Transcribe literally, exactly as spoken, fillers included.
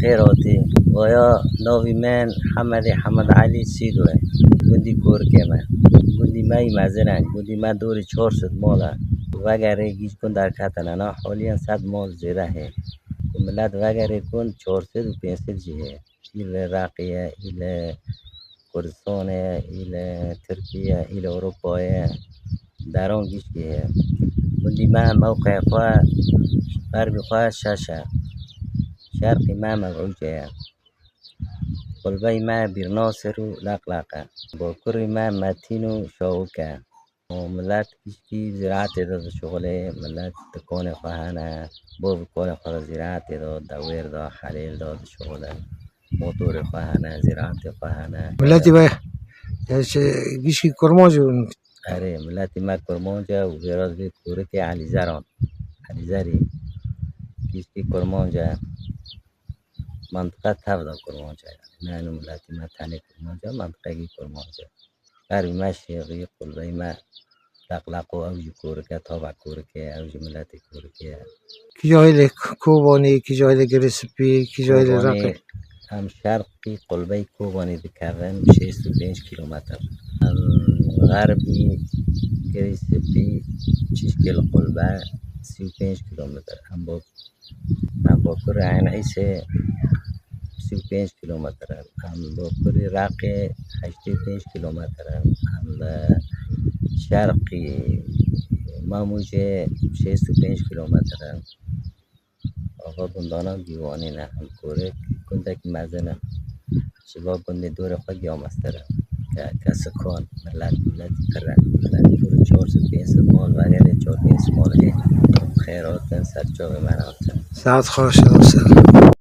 Xêr hatî. Vaya navî min Hemedê Hemed Elî Sîdo ye. Gundî Korikê me. Gundî me yî mezin e. Gundî me dorê çar sed mal e. Vegerê gîş gund derketine. Na haliyen sed mal zêde heye. Ku milet vegerê gund çar sed û pênc sed jî heye. Î li Iraqê ye, î li Kurdistanê ye, î li Tirkiyê ye, î li Ewropayê ye. Deran gişkî heye. Gundî me mewqeyê xwe, xerbî xwe şeş e. Şerqî me Mevûce ye. Qulbey me Bîrnasir û Leqleq e. Bakurî me Metîn û Şawik e. Û milet gişkî ziraetê de dişuxulê, milet dikonê xwe hene, bo bikorê xwe de ziraetê de, dewêr de, helêl de dişuxulin. Motorê xwe hene, ziraetê xwe hene. Miletî we, e, şey, gişkî kurmanc bûn. Erê, miletî me kurmanc e û vêra vê Korikê Elîzeran. Elîzerî. Gişkî kurmanc e. Mantiqe tev de kurmanc e. Yani, ne eno miletî me tenê kurmanc e, mantiqekî kurmanc e. Xerbî me Şêxî, qulbey me Leqleqo, ew jî Korik e, tava Korikê, ew jî miletê Korikê ye. Kîja hêlê Kobanî, kîja hêlê Girê Spî, kîja hêlê Kobanî, Reqê? Em şerqî qulbey Kobanî dikevin şêst û pênc kîlometr. Em xerbî Girê Spî çîşkê li qulbe sî û pênc kîlometr. Em bo Em bakurê Eyn Îsê sî û pênc kîlometr in. Em bakurê Reqê heştê û pênc kîlometr in. Em li şerqî Mamûcê şêst û pênc kîlometr in. Ava gundana Gîwanî ne. Em Korik gundek mezin in. Ji va gundê dorê xwe giya mestir e. Ke, ke sikan, milet, milet pir e. Milet pir çar sed pênc sed mal vegerê çar pênc sed mal hê. Xêr hatin, ser çavê me re hatin. Saet xweş, ew ser.